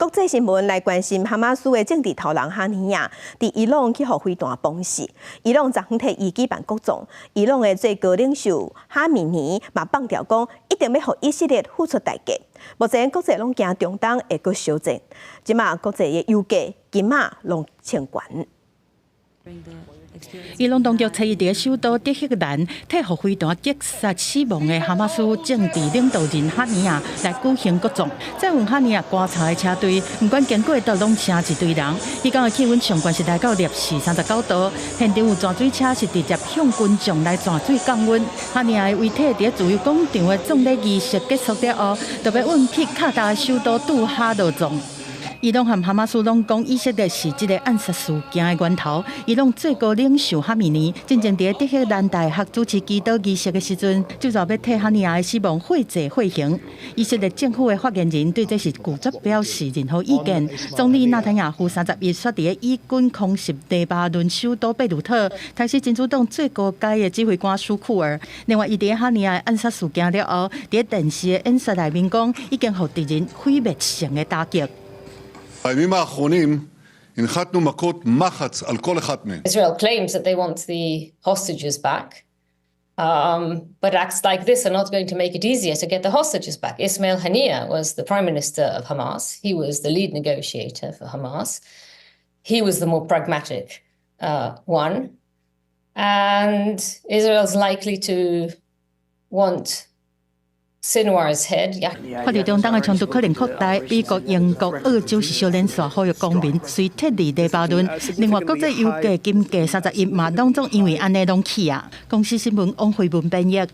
國際新聞來關心哈馬斯的政治頭人哈尼亞，佇伊朗去予飛彈崩死。伊朗昨昏替伊舉辦國葬，伊朗的最高領袖哈米尼嘛放調講，一定欲予以色列付出代價。目前國際攏驚中東會閣燒戰，這馬國際的油價今仔攏衝懸。伊朗當局初一佇首都德黑蘭替予飛彈擊殺死亡的哈馬斯政治領導人哈尼亞來舉行國葬。載運哈尼亞棺材的車隊，毋管經過佗攏聲一堆人。彼工的氣溫上懸是來到攝氏39度，現場有泉水車是直接向群眾來泉水降溫。哈尼亞的遺體佇自由廣場的葬禮儀式結束了後，就欲運去卡達首都杜哈落葬。伊朗和哈馬斯攏講以色列是這个暗殺事件的源頭。伊朗最高領袖哈米尼進前佇德黑蘭大學主持祈禱儀式的時陣，就欲替哈尼亞的死亡血祭血刑。以色列政府的發言人對這是拒絕表示任何意見。總理納坦雅胡31率佇以軍空襲黎巴嫩首都貝魯特，殺死真主黨最高階的指揮官舒庫爾。另外，伊佇哈尼亞的暗殺事件了後，佇電視的演說內面講，已經予敵人毀滅性的打擊。 בימים האחרונים הנחתנו מכות מחץ על כל אחת מהן. Israel claims that they want the hostages back, but acts like this are not going to make it easier to get the hostages back. Ismail Haniyeh was the prime minister of Hamas. He was the lead negotiator for Hamas. He was the more pragmatic one. And Israel's likely to want Sinwar's head. 看著中東的衝突可能擴大，美國、英國、澳洲是相連紲呼籲公民隨撤離黎巴嫩。另外，國際油價、金價31嘛，攏總因為按呢攏起啊。公視新聞王慧文編譯。